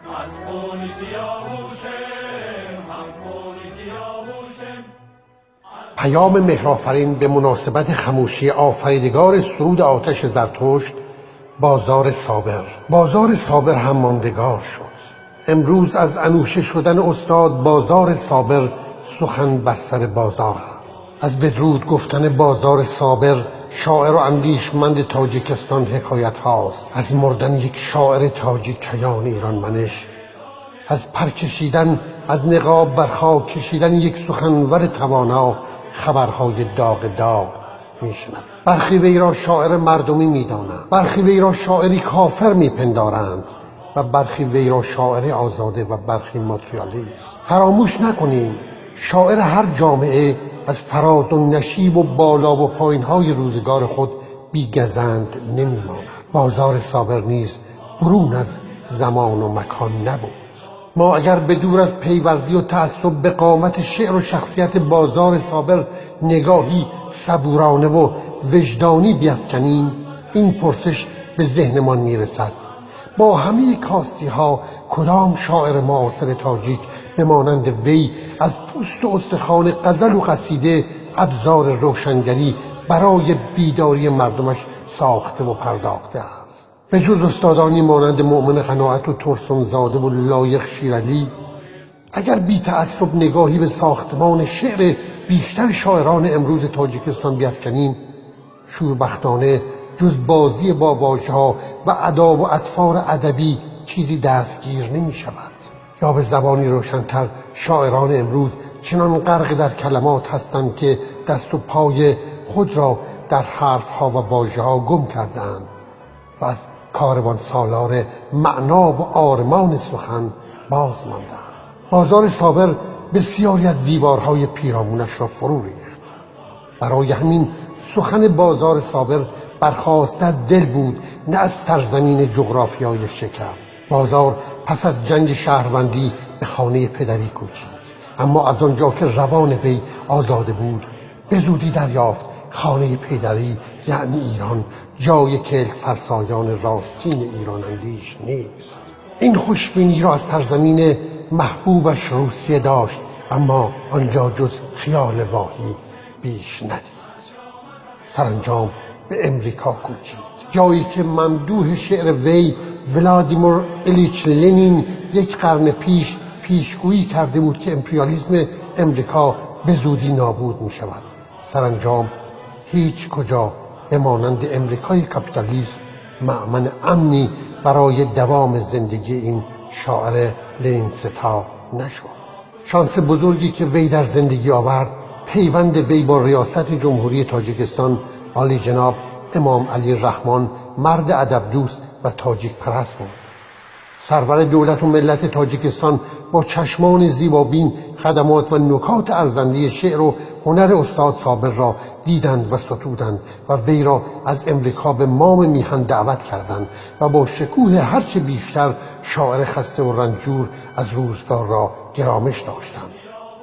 از خون سیاوشم هم خون سیاوشم. پیام مهرآفرین به مناسبت خموشی آفریدگار سرود آتش زرتشت، بازار صابر. بازار صابر هم ماندگار شد. امروز از انوشه شدن استاد بازار صابر سخن بر سر بازار است. از بدرود گفتن بازار صابر، شاعر و اندیشمند تاجیکستان، حکایت هاست. از مردن یک شاعر تاجیک کیان ایران منش، از پر کشیدن از نقاب بر خاک کشیدن یک سخنور توانا، خبرهای داغ داغ میشنویم. برخی وی را شاعر مردمی میدانند، برخی وی را شاعری کافر میپندارند و برخی وی را شاعر آزاده و برخی ماتریالیست. فراموش نکنیم شاعر هر جامعه از فراز و نشیب و بالا و پایین‌های روزگار خود بی‌گزند نمی‌ماند. بازار صابر نیز برون از زمان و مکان نبود. ما اگر به دور از پیورزی و تعصب به قامت شعر و شخصیت بازار صابر نگاهی صبورانه و وجدانی بیفکنیم، این پرسش به ذهنمان میرسد: با همه کاستی ها کدام شاعر معاصر تاجیک به مانند وی از پوست و استخوان غزل و قصیده ابزار روشنگری برای بیداری مردمش ساخته و پرداخته است؟ به جز استادانی مانند مؤمن قناعت و ترسونزاده و لایق شیرعلی، اگر بی تعصب نگاهی به ساختمان شعر بیشتر شاعران امروز تاجیکستان بیفکنیم، شوربختانه جز بازی با واژه‌ها و اداب و اطفار ادبی چیزی دستگیر نمی شود. یا به زبانی روشن‌تر، شاعران امروز چنان غرق در کلمات هستند که دست و پای خود را در حرفها و واژه‌ها گم کردند و از کاروان سالار معنا و آرمان سخن باز ماندند. بازار صابر بسیاری از دیوارهای پیرامونش را فرو ریخت. برای همین سخن بازار صابر برخاسته از دل بود، نه از سرزمین جغرافیای شکم. بازار پس از جنگ شهروندی به خانه پدری کوچید، اما از آنجا که روان وی آزاده بود، به زودی دریافت خانه پدری یعنی ایران جای کلک فرسایان راستین ایران اندیش نیست. این خوشبینی را از سرزمین محبوبش روسیه داشت، اما آنجا جز خیال واهی بیش ندید. سرانجام به امریکا کوچید، جایی که ممدوح شعر وی ولادیمیر ایلیچ لنین یک قرن پیش پیشگویی کرده بود که امپریالیسم امریکا به زودی نابود می شود. سرانجام هیچ کجا به مانند امریکای کاپیتالیسم مأمن امنی برای دوام زندگی این شاعر لنین ستا نشد. شانس بزرگی که وی در زندگی آورد، پیوند وی با ریاست جمهوری تاجیکستان عالی جناب امام علی رحمان، مرد ادب دوست و تاجیک پرست بود. سرور دولت و ملت تاجیکستان با چشمان زیبابین خدمات و نکات ارزنده شعر و هنر استاد صابر را دیدند و ستودند و وی را از امریکا به مام میهن دعوت کردند و با شکوه هرچه بیشتر شاعر خسته و رنجور از روزگار را گرامش داشتند.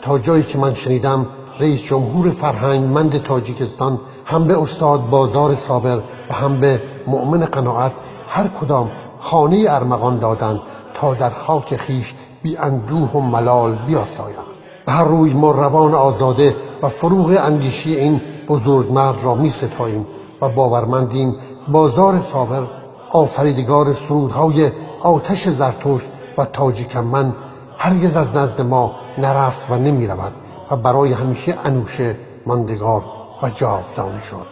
تا جایی که من شنیدم، رئیس جمهور فرهنگمند تاجیکستان هم به استاد بازار صابر و هم به مؤمن قناعت هر کدام خانه ارمغان دادند تا در خاک خیش بی اندوه و ملال بیاسایند. به هر روی ما روان آزاده و فروغ اندیشی این بزرگ مرد را می ستاییم و باورمندیم بازار صابر، آفریدگار سرودهای آتش زرتشت و تاجیکم من، هرگز از نزد ما نرفت و نمی رود و برای همیشه انوشه ماندگار و جاودانه شد.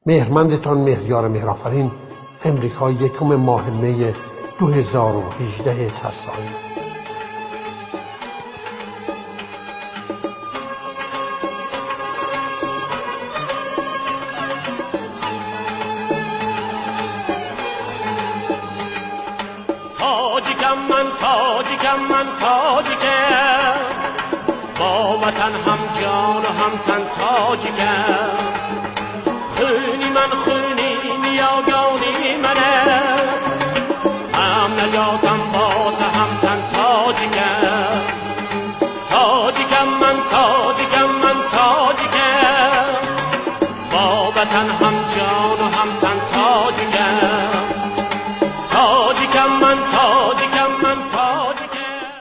مهرمندتان مهریار مهرآفرین، امریکا، 1 ماه می 2018 ترسایی. تاجیکم من، تاجیکم من، تاجیکم، با وطن هم جان و هم تن تاجیکم. خونی من خونی نیاگانی من است، هم نجاتم با تهمتن تاجیکم. تاجیکم من، تاجیکم من، تاجیکم، با وطن هم